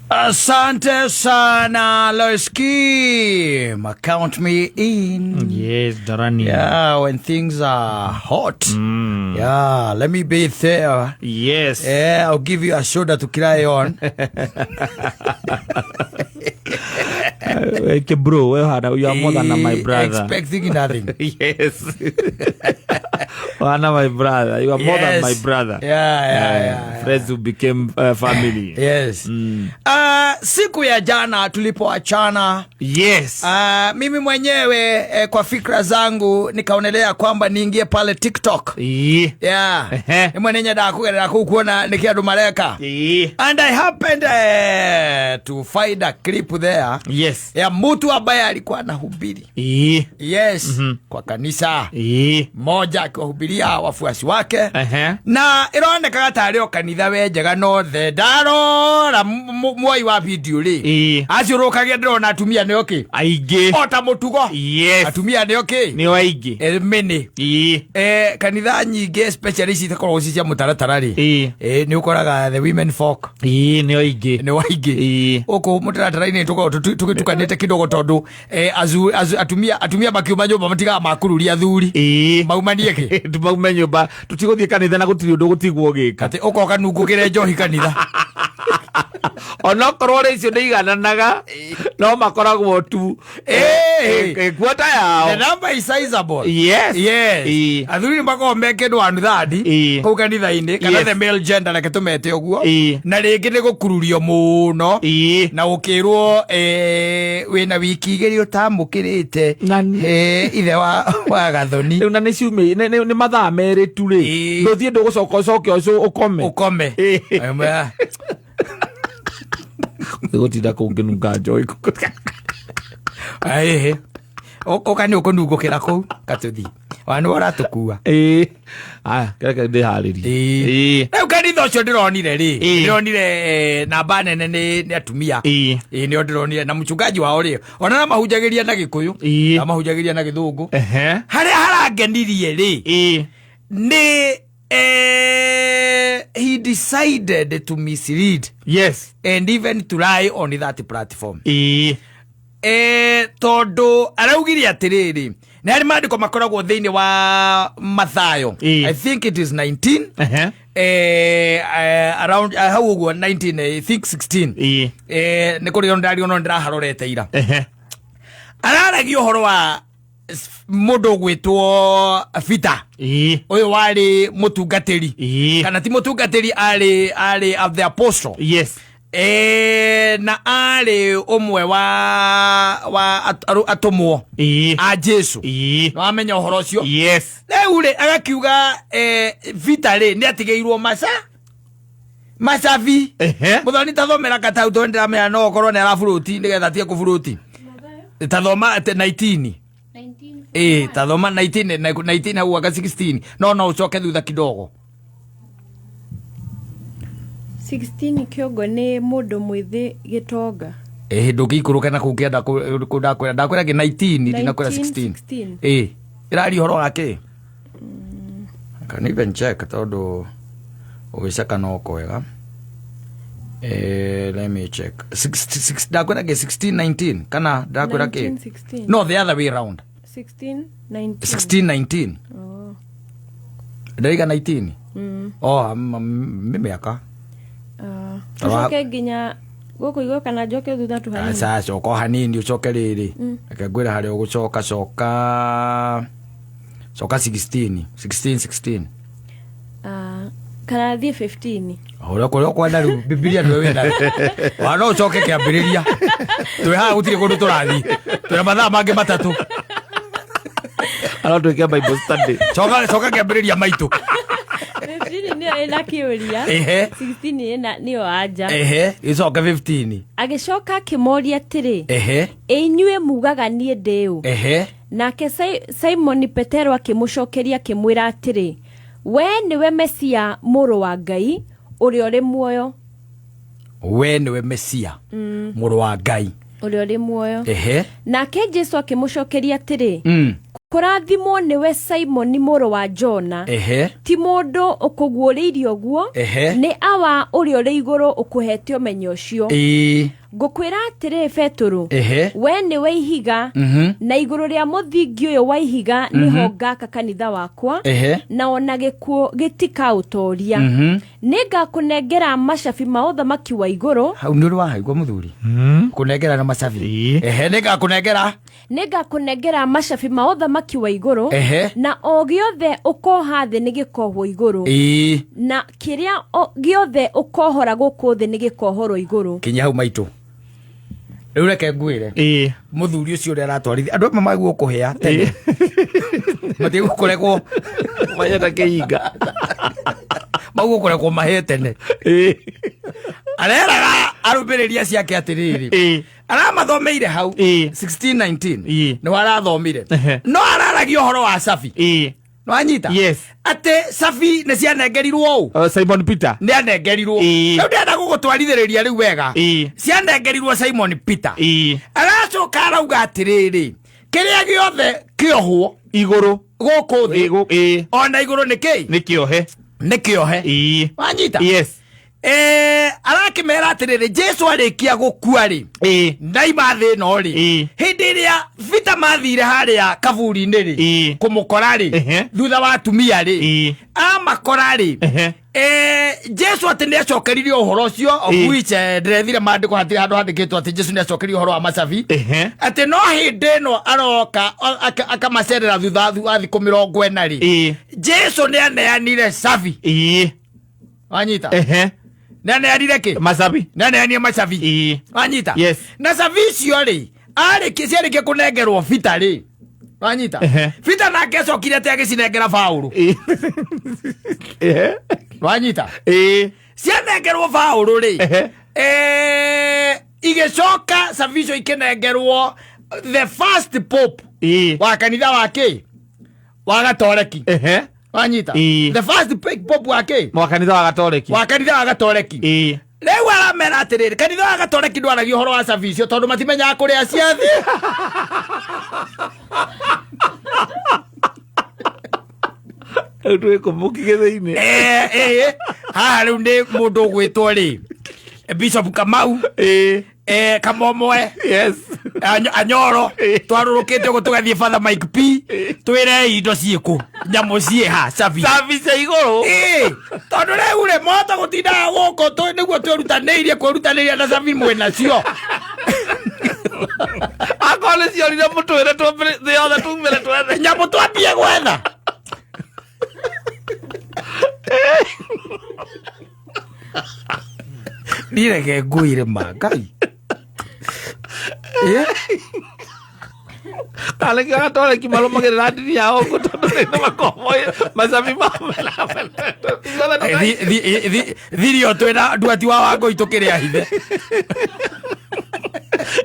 Asante sana Lois Kim. Count me in. Yes, Darani. Yeah, when things are hot. Yeah, let me be there. Yes. Yeah, I'll give you a shoulder to cry on. Eke bro, we hana, you are more than my brother. Expecting nothing. Yes. Hana my brother. You are more than my brother. Yeah. Friends who became family. Yes. Siku ya jana tulipoachana Yes. Mimi mwenyewe kwa fikra zangu nikaonelea kwamba niingie pale TikTok. Yeah. Ehe. Imwe nĩ kugerera kũu kuona nĩkĩ andũ mareka. And I happened to find a clip there ya mtu ambaye alikuwa anahubiri. Yes, kwa kanisa moja akiwahubiria wafuasi wake. Na ĩronekaga tarĩ o kanitha we njega no the ndarora mwoi wa video rĩ aciũrũkagia ndĩrona atumia nĩo kĩ Aingĩ. o ta mũtugo atumia nĩo kĩ Nĩo aingĩ. Mĩnĩ kanitha nyingĩ especially ici itakoragwo ci cia mũtaratara rĩ nĩ ũkoraga the women folk Nĩo aingĩ. nĩ waingĩ. Gũkũ mũtaratara-inĩ tũkoragwo tũgĩtukanĩte kidogo tondũ atumia makiuma nyũmba matigaga makururia athuri maumanie kĩ. Tumaume nyũmba tũtigũthiĩ kanitha na gũtirĩ ũndũ gũtigwo gĩka. Atĩ ũkoka nungũkĩre njohi kanitha. Onokorwo rĩ icio nĩ igananaga no makoragwo tu kuota The yao. number is sizable. Yes. Athuri nĩ makoragwo me kĩndũ one third kũu kanitha-inĩ kana the male gender reke tũmete ũguo. Na rĩngĩ nĩ gũkururio mũno na ũkĩrwo wĩna wiki 2 ũtamũkĩrĩte ithe wa Gathoni. Rĩu na nĩ ciumia nĩ mathaa 2 tu rĩ ndũthiĩ ndũgũcoka ũcoke ũcio ũkome. Ũkome. Gũtinda kũu ngĩnunga njohi. Ĩhĩ ũka nĩ ũkũnungũkĩra kũu katũthi wa nĩ ũratũkua. Ĩĩ. Aya, reke ndĩharĩrie. Rĩu kanitha ũcio ndĩronire rĩ ndĩronire namba nene nĩ atumia. Ĩĩ, nĩo ndĩronire na mchungaji wao rĩ ona na mahunjagĩria na Gĩkũyũ na mahunjagĩria na Gĩthũngũ. Harĩa harangenirie rĩ nĩ he decided to mislead and even to lie on that platform. Tondũ araugire atĩrĩrĩ nĩ harĩ maandĩko makoragwo thĩinĩ wa Mathayo. I think it is 19 around hau ũguo 19, I think 16. Nĩ kũrĩ ndario no ndĩraharorete ira. Araragia ũhoro wa mũndũ ũgwĩtwo Peter ũyũ warĩ mũtungatĩri kana ti mũtungatĩri arĩ of the apostle na arĩ ũmwe wa atũmwo a Jesu. Nĩwamenya ũhoro ũcio. Rĩu rĩ agakiuga Peter rĩ nĩ atigĩirwo maca macabi. Mũthoni tathomera katau tondũ ndĩramenya no ũkorwo nĩ araburuti nĩgetha atige kũburuti tathoma 19 tathoma 19 na 19 hau anga 16 no ũcoke thutha kidogo. 16 kĩongo nĩ mũndũ mwĩthĩ gĩtonga. Ndũngĩikũrũka na kũu kĩanda kũ ndakwĩra kĩ 19 ndinakwĩra 16. 16. Ĩraria ũhoro wa kĩ? I can even check tondũ ũgĩceka no kwega. Let me check. Six, ndakwĩra kĩ 16 19 kana ndakwĩra kĩ? 19, 16. No, the other way round. 16 19. 16 19. Oh. Ndaiga 19. Oh, nĩ mĩaka. Tũcoke nginya gũkũ igũrũ kana njoke thutha tu hanini? Aca, coka o hanini ũcoke rĩrĩ reke ngwĩre harĩa ũgũcoka coka coka 16 16 16. Kana thiĩ 15? Ũrĩa kũrĩa ũkwenda rĩu Bibilia nĩwe wĩnayo wa no ũcoke kĩambĩrĩria twĩ haha gũtirĩ kũndũ tũrathiĩ twĩna mathaa mangĩ 3. Arotwĩke Bible study. Coka coka kĩambĩrĩria maitũ. 15 nĩyo ĩna kĩũria. 16 ĩna nĩyo anja. Ehe, ĩcoke 15. Agĩcoka akĩmoria atĩrĩ, ĩ inyuĩ mugaga niĩ ndĩ ũ? Nake Simoni Petero akĩmũcokeria akĩmwĩra atĩrĩ, we nĩwe Mesia mũrũ wa Ngai ũrĩa ũrĩ muoyo. We nĩwe Mesia mũrũ wa Ngai ũrĩa ũrĩ muoyo. Nake Jesu akĩmũcokeria atĩrĩ Kũrathimwo nĩwe Simoni mũrũ wa Jona. Ehe. Ti mũndũ ũkũguũrĩirie ũguo, Ehe. nĩ Awa ũrĩa ũrĩ igũrũ ũkũhete ũmenyo ũcio. Ĩĩ. Ngũkwĩra atĩrĩ Betũrũ, Ehe. we nĩwe ihiga, na igũrũ rĩa mũthingi ũyũ wa ihiga nĩho ngaka kanitha wakwa, Ehe. na ona gĩkuũ gĩtikaũtoria. Nĩngakũnengera macabi ma ũthamaki wa igũrũ. Hau nĩ ũrĩ wahaigua mũthuri kũnengera na macabi. Ĩĩ. Ehe, nĩngakũnengera. Nĩngakũnengera macabi ma ũthamaki wa igũrũ. Ehe. Na o gĩothe ũkoha thĩ nĩgĩkohwo igũrũ. Ĩĩ. Na kĩrĩa gĩothe ũkohora gũkũ thĩ nĩgĩkohorwo igũrũ. Kinya hau maitũ. Rĩu reke ngwĩre. Ĩĩ. Mũthuri ũcio ũrĩa aratwarithia andũ amwe maguo kũhĩa tene matigũkũrekwo Manyeta kĩhinga. maguo kũrekwo mahĩe tene. Ĩĩ. Areraga arũmĩrĩri acio ake atĩrĩrĩ, Ĩĩ. aramathomeire hau Ĩĩ. 1619 Ĩĩ. nĩho arathomire. Ehe. No araragia ũhoro wa cabi. Ĩĩ. Nĩwanyita? Yes. Atĩ cabi nĩ cianengerirwo ũ? Simon Peter. Nĩ anengerirwo. Ĩĩ. Rĩu ndĩrenda gũgũtwarithĩrĩria rĩu wega. Ĩĩ. Cianengerirwo Simon Peter. Ĩĩ. Aracoka arauga atĩrĩrĩ, kĩrĩa gĩothe kĩohwo Igũrũ. gũkũ thĩ Ĩĩ. ona igũrũ nĩ kĩ? Nĩ kĩohe. Nĩ kĩohe. Ĩĩ. Wanyita? Yes. Arakĩmera atĩrĩrĩ, Jesu arĩkia gũkua rĩ, Ĩĩ. ndaima thĩ ĩno rĩ, Ĩĩ. hĩndĩ ĩrĩa Vita mathire harĩa kaburi-inĩ rĩ, Ĩĩ. kũmũkora rĩ, Ehe. thutha wa atumia rĩ, Ĩĩ. amakora rĩ, Ehe. Jesu atĩ nĩ acokeririe ũhoro ũcio, of Ĩĩ. which ndĩrethire maandĩko hatirĩ handũ handĩkĩtwo atĩ Jesu nĩ acokeririe ũhoro wa macabi. Ehe. Atĩ no hĩndĩ ĩno aroka akamacerera thutha wa thikũ 40 rĩ, Ĩĩ. Jesu nĩ aneanire cabi. Ĩĩ. Wanyita? Ehe. Nĩ aneanire kĩ? Macabi. Nĩ aneanire macabi. Ĩĩ. Wanyita? Yes. Na cabi icio rĩ, arĩkia ciarĩkia kũnengerwo Bita rĩ, wanyita? Ehe. Bita nake acokire atĩ agĩcinengera Paũlũ. Ĩĩ. Ehe. Wanyita? Ĩĩ. Cianengerwo Paũlũ rĩ, Ehe. igĩcoka cabi icio ikĩnengerwo the first pope Ĩĩ. wa kanitha wa kĩ? Wa Gatoreki. Ehe. Wanyita? Ĩĩ. The first pope wa kĩ? Wa kanitha wa Gatoreki. Wa kanitha wa Gatoreki. Ĩĩ. Rĩu aramera atĩrĩrĩ, kanitha wa Gatoreki ndwaragia ũhoro wa cabi icio tondũ matimenyaga kũrĩa ciathiĩ. Rĩu twĩkũmũki gĩthĩinĩ. Haha rĩu nĩ mũndũ ũgwĩtwo rĩ, Bishop Kamau. Ĩĩ. Kamomoe. Yes. Anyoro. Twarũrũkĩte ũguo tũgathiĩ Father Mike P. Twĩre indo ciĩkũ, nyamũ ciĩha, cabi. Cabi cia igũrũ. Ĩĩ, tondũ rĩu rĩ, mwahota gũtindaga gũkũ nĩguo twĩrutanĩirie kwĩrutanĩria na cabi mwĩnacio. Akorwo nĩ ciorire mũtwĩre thĩ yothe tumĩre twethe. Nyamũ twambie gwetha. Ndirege ngwĩre ma Ngai. Kana nĩkĩo Gatoreki marũmagĩrĩra ndini yao ũguo tondũ nĩ makoboĩ macabi mao mena Thirio twĩna nduati wa Wangũi tũkĩrĩa hithe.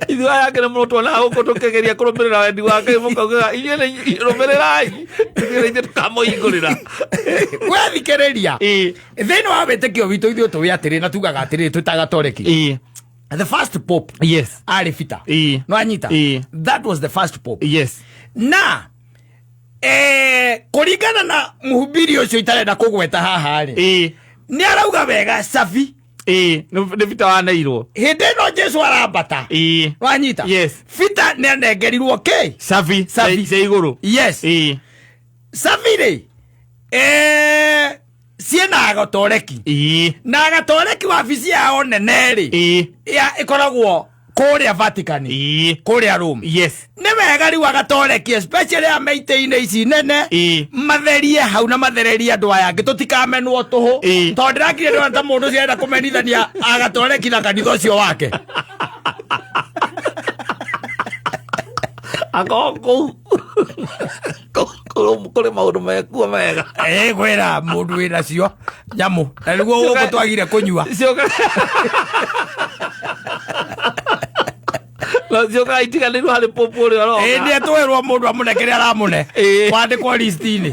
Ithuĩ aya angĩ nĩ mũno tuonaga gũkũ tũkĩgeria kũrũmĩrĩra wendi wa Ngai mũkaugaga inyuĩ nĩ rũmĩrĩrai ithuĩ nĩ ithuĩ tũkamũhingũrĩra. Wethikĩrĩria. Ĩĩ. Thĩinĩ wa wĩtĩkio witũ ithuĩ tũĩ atĩrĩ na tugaga atĩrĩ twĩ ta Gatoreki. Ĩĩ. The first pope Yes. arĩ Peter. Ĩĩ. No anyita? Ĩĩ. That was the first pope. Yes. Na kũringana na mũhubiri ũcio itarenda kũgweta haha rĩ, Ĩĩ. nĩ arauga wega cabi. Ĩĩ, nĩ Peter waneirwo. Hĩndĩ ĩno Jesu arambata. Ĩĩ. Wanyita? Yes. Peter nĩ anengerirwo kĩ? Cabi. Cabi. Cia igũrũ. Yes. Ĩĩ. Cabi rĩ, ciĩna Agatoreki. Ĩĩ. Na Agatoreki wabici yao nene rĩ, Ĩĩ. ya ĩkoragwo kũrĩa Vatican. Ĩĩ. Kũrĩa Rome. Yes. Nĩ wega rĩu Agatoreki especially a meitĩ-inĩ ici nene, Ĩĩ. matherie hau na mathererie andũ aya angĩ tũtikamenwo tũhũ. Ĩĩ. Tondũ ndĩrakire ndĩrona ta mũndũ ũcio arenda kũmenithania Agatoreki na kanitha ũcio wake. Akorwo kũu kũrĩ maũndũ mekuo mega. Kwĩra mũndũ wĩnacio nyamũ na nĩguo gũkũ twagire kũnyua. No ciokaga itiganĩirwo harĩ popu ũrĩa ũroka. Ĩĩ, nĩ etwĩrwo mũndũ amũne kĩrĩa aramũne. Ĩĩ. Wandĩkwo list-inĩ.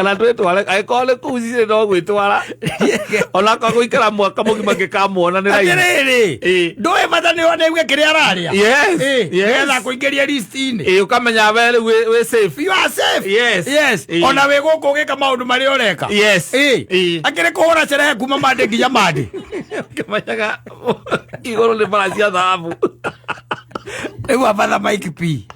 Kana twĩtware, angĩkorwo nĩ kũu cirĩ no gwĩtwara. Onakorwo gũikara mwaka mũgima ngĩkamuona nĩ raithi. Atĩrĩrĩ, Ĩĩ. Ndũĩ bata nĩ one uge kĩrĩa ararĩa. Yes, Ĩĩ, yes. Nĩgetha kũingĩria list-inĩ. Ĩĩ, ũkamenya we rĩu wĩ safe. You are safe. Yes. Yes. Ĩĩ. Ona wĩ gũkũ ũgĩka maũndũ marĩa ũreka. Yes. Ĩĩ. Ĩĩ. Akĩrĩ kũhũra cerehe kuma mande nginya mande. Ũkĩmenyaga igũrũ nĩ bara cia thahabu. Rĩu abatha Mike P.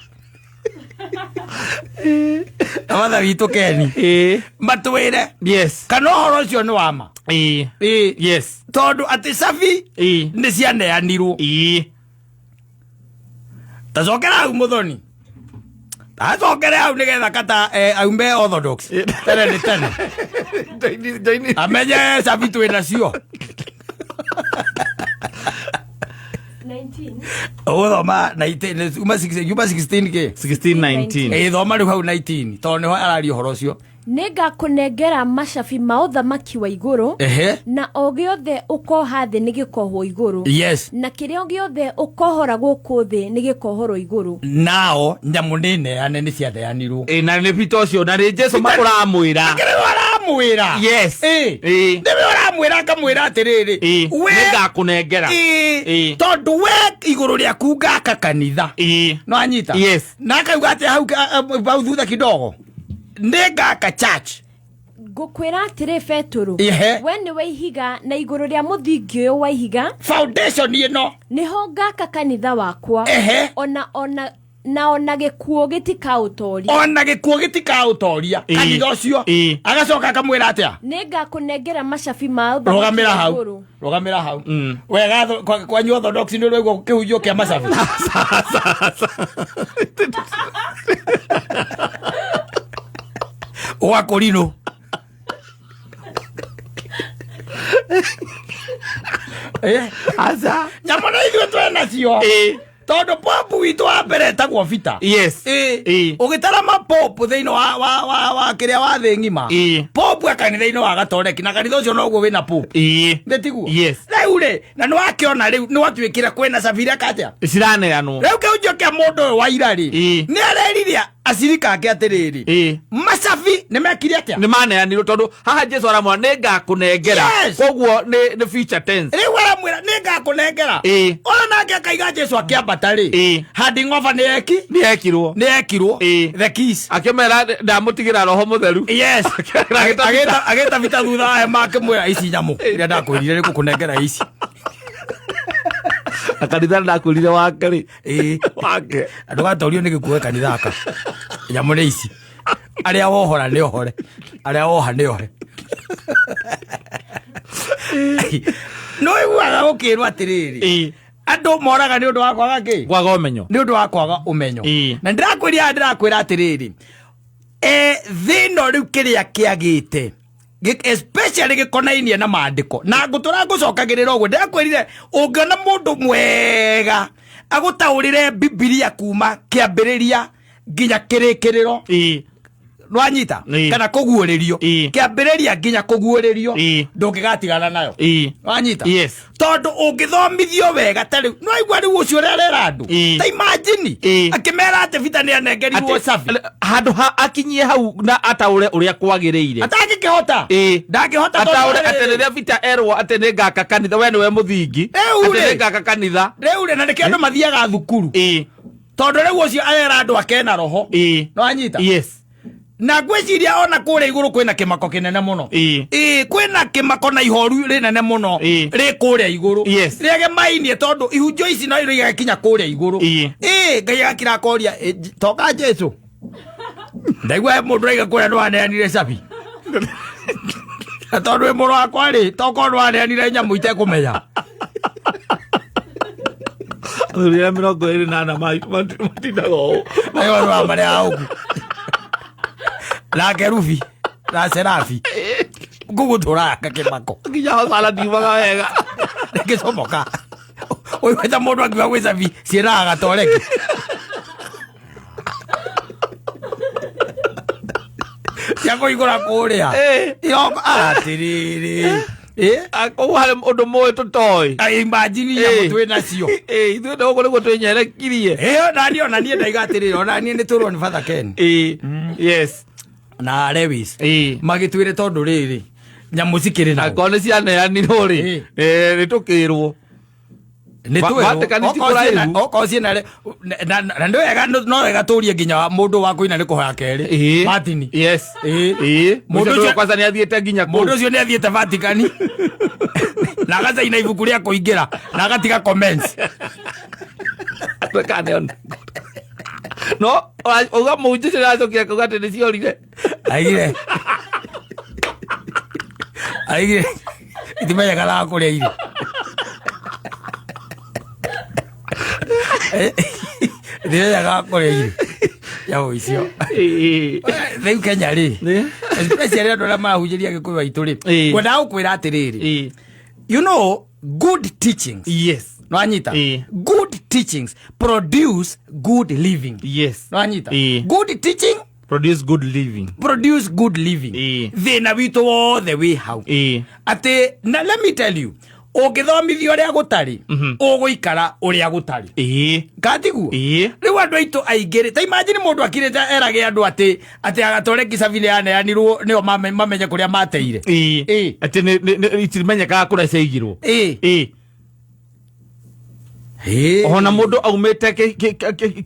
Abatha witũ Keni. Ĩĩ. Matwĩre Yes. kana ũhoro ũcio nĩ wa ma. Ĩĩ. Ĩĩ. Yes. Tondũ atĩ cabi Ĩĩ. nĩ cianeanirwo. Ĩĩ. Tacokera hau mũthoni. Tacokere hau nĩgetha kata aume orthodox. Tene nĩ tene. Joini- joini. Amenye cabi twĩ nacio. 19. Ũgũthoma 19 uma 16 uma 16 kĩ? 16 19. Ĩĩ thoma rĩu hau 19 tondũ nĩho araria ũhoro ũcio. Nĩngakũnengera macabi ma ũthamaki wa igũrũ. Ehe. Na o gĩothe ũkoha thĩ nĩ gĩkohwo igũrũ. Yes. Na kĩrĩa gĩothe ũkohora gũkũ thĩ nĩ gĩkohorwo igũrũ. Nao nyamũ nĩ neane nĩ cianeanirwo. Ĩĩ, na nĩ Peter ũcio na nĩ Jesu ũramwĩra. Nĩwe ũramwĩra. Yes. Ĩĩ. Ĩĩ. Nĩwe ũramwĩra akamwĩra atĩrĩrĩ. Ĩĩ. We Nĩngakũnengera. Ĩĩ. Ĩĩ. Tondũ we igũrũ rĩaku ngaka kanitha. Ĩĩ. No anyita. Yes. Na akauga atĩ hau hau thutha kidogo. Nĩ ngaka church. Ngũkwĩra atĩrĩ Petũrũ, Ehe. we nĩwe ihiga, na igũrũ rĩa mũthingi ũyũ wa ihiga Foundation ĩno. nĩho ngaka kanitha wakwa. Ehe. Ona ona na ona gĩkuũ gĩtikaũtoria. Ona gĩkuũ gĩtikaũtoria Ĩĩ. kanitha ũcio. Ĩĩ. Agacoka akamwĩra atĩa? Nĩngakũnengera macabi ma ũthamaki Rũgamĩra wa hau. igũrũ. Rũgamĩra hau. Wega kwanyu orthodox nĩ ũraigua kĩhunjio kĩa macabi. Gwa kũrinũ. Aca. Nyamũ na ithuĩ twĩ nacio. Ĩĩ. Tondũ popu witũ wa mbere etagwo Peter. Yes. Ĩĩ. Ĩĩ. Ũgĩtara mapopu thĩinĩ wa kĩrĩa wa thĩ ng'ima. Ĩĩ. Popu e kanitha-inĩ wa Gatoreki na kanitha ũcio noguo wĩna popu. Ĩĩ. Nĩ tiguo? Yes. Rĩu rĩ, na nĩ wakĩona rĩu nĩ watuĩkire kwĩna cabi iria katĩa? Ciraneanwo. Rĩu kĩhunjio kĩa mũndũ ũyũ wa ira rĩ, Ĩĩ. nĩ arerire acirika ake atĩrĩrĩ, Ĩĩ. macabi nĩ mekire atĩa? Nĩ maneanirwo tondũ haha Jesu aramwĩra nĩngakũnengera. Yes. Koguo nĩ future tense. Rĩu aramwĩra nĩ ngakũnengera. Ĩĩ. Ona nake akaiga Jesu akĩambata rĩ, Ĩĩ. handing over nĩ eki? Nĩ ekirwo. Nĩ ekirwo. Ĩĩ. The keys. Akĩmera ndamũtigĩra Roho Mũtheru. Yes. Agĩta Agĩta Peter thutha wa hema akĩmwĩra ici nyamũ iria ndakwĩrire nĩ ngũkũnengera ici. Na kanitha ndakwĩrire wake rĩ. Ĩĩ. Wake. Ndũgatorio nĩ gĩkuũ kanitha aka. Nyamũ nĩ ici. Arĩa wohora nĩ ohore. Arĩa woha nĩ ohe. Nĩ ũiguaga gũkĩrwo atĩrĩrĩ. Ĩĩ. Andũ moraga nĩ ũndũ wa kwaga kĩ? Kwaga ũmenyo. Nĩ ũndũ wa kwaga ũmenyo. Ĩĩ. Na ndĩrakwĩra ndĩrakwĩra atĩrĩrĩ. Thĩ ĩno rĩu kĩrĩa kĩagĩte especially gĩkonainie na maandĩko na ngũtũra ngũcokagĩrĩra ũguo ndĩrakwĩrire ũngĩona mũndũ mwega agũtaũrĩre Bibilia kuma kĩambĩrĩria nginya kĩrĩkĩrĩro. Ĩĩ. Nwanyita? Ĩĩ. Kana kũguũrĩrio. Ĩĩ. Kĩambĩrĩria nginya kũguũrĩrio. Ĩĩ. Ndũngĩgatigana nayo. Ĩĩ. Nwanyita? Yes. Tondũ ũngĩthomithio wega ta rĩu nĩwaigua rĩu ũcio ũrĩa arera andũ. Ĩĩ. Ta imagine Ĩĩ. akĩmera atĩ Peter nĩanengerirwo cabi. Handũ ha akinyie hau na ataũre ũrĩa kwagĩrĩire. Atangĩkĩhota. Ĩĩ. Ndangĩhota tondũ Ataũre rĩrĩ. atĩ rĩrĩa Peter erwo atĩ nĩngaka kanitha we nĩwe mũthingi. Rĩu Atĩ rĩ. nĩngaka kanitha. Rĩu rĩ na nĩkĩo andũ mathiaga thukuru. Ĩĩ. Tondũ rĩu ũcio arera andũ akena roho. Ĩĩ. Nĩwanyita? Yes. Na ngwĩciria ona kũrĩa igũrũ kwĩna kĩmako kĩnene mũno. Ĩĩ. Ĩĩ, kwĩna kĩmako na ihoru rĩnene mũno Ĩĩ. rĩ kũrĩa igũrũ. Yes. Rĩegemainie tondũ ihunjio ici no igagĩkinya kũrĩa igũrũ. Ĩĩ. Ĩĩ, Ngai agakira akoria, toka Jesu. Ndaigua he mũndũ aiga kũrĩa nĩwaneanire cabi. Na tondũ wĩ mũrũ wakwa rĩ, tokorwo nĩwaneanire nyamũ itekũmenya. Athuri arĩa 24 matindaga ũũ. Ayo nĩ wa marĩa ũku. Na kerubi na serafi ngũgũtũranga kĩmako. Nginya hosana ndiumaga wega. Ngĩcomoka. Ũiguĩte mũndũ akiuga gwĩ cabi ciĩnaga gatoreki. Cia kũhingũra kũrĩa. Ĩĩ. Iroko atĩrĩrĩ. Ĩĩ. Koguo harĩ ũndũ mũĩ tũtoĩ. Imagine nyamũ twĩ nacio. Ĩĩ, ithuĩ nĩ gũkũ nĩguo twĩnyerekirie. Ĩyo nani ona niĩ ndaiga atĩrĩrĩ ona niĩ nĩ tũrwo nĩ Father Ken. Ĩĩ. Yes. Na Lewis Ĩĩ. magĩtwĩre tondũ rĩrĩ nyamũ cikĩrĩ nao. Angĩkorwo nĩ cianeanirwo rĩ, Ĩĩ. nĩ tũkĩrwo. Nĩ twĩrwo. Vatican ti Okorwo kũraihu. okorwo ciĩna na nĩ wega, no wega tũrie nginya mũndũ wa kũina nĩ kũhoya kerĩ. Ĩĩ. Martin. Yes. Ĩĩ. Ĩĩ. Mũndũ Mũndũ ũcio- kwanza nĩ athiĩte nginya kũu. Mũndũ ũcio nĩ athiĩte Vatican na agacaina ibuku rĩa kũingĩra na agatiga comments. Ndũkaneone. No uga mũhunjia ũcio nĩaracokire akauga atĩ nĩ ciorire. Aigire itimenyekanaga kũrĩa irĩ. Itimenyekaga kũrĩa irĩ nyamũ icio. Ĩĩ. Rĩu Kenya rĩ, Ĩĩ. especially andũ arĩa marahunjĩria Gĩkũyũ aitũ rĩ, Ĩĩ. ngwendaga gũkwĩra atĩrĩrĩ, Ĩĩ. you know good teachings, Yes. nwanyita? Ĩĩ. Good teachings produce good living. Yes. Nwanyita? Ĩĩ. Good teaching produce good living. Produce good living. Ĩĩ. Thĩna witũ wothe wĩ hau, Ĩĩ. atĩ na let me tell you, ũngĩthomithio ũrĩa gũtarĩ, ũgũikara ũrĩa gũtarĩ. Ĩĩ. Katiguo? Ĩĩ. Rĩu andũ aitũ aingĩ rĩ, ta imagine mũndũ akirĩte erage andũ atĩ agatore cabi nĩ yaneanirwo nĩo mamenye kũrĩa mateire. Ĩĩ. Ĩĩ. Atĩ itimenyekaga kũrĩa ciaigirwo. Ĩĩ. Ĩĩ. Ĩĩ. Ona mũndũ aumĩte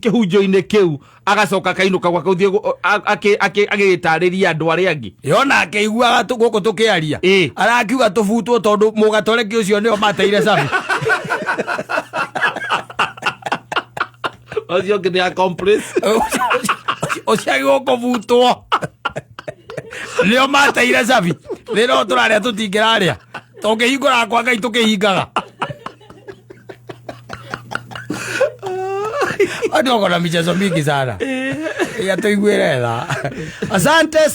kĩhunjio-inĩ kĩu agacoka akainũka gwake gũthiĩ agĩtarĩria andũ arĩa angĩ. Yona akĩiguaga gũkũ tũkĩaria, Ĩĩ. arakiuga tũbutwo tondũ mũgatoreki ũcio nĩo mateire cabi. Ũcio ũngĩ nĩ accomplice. Ũcio agĩrwo kũbutwo nĩo mateire cabi. Thĩna ũyũ tũrarĩa tũtingĩrarĩa tũngĩhingũraga kwa Ngai tũkĩhingaga. Watu wako na michezo mingi sana ya tuiguĩre tha. Asante.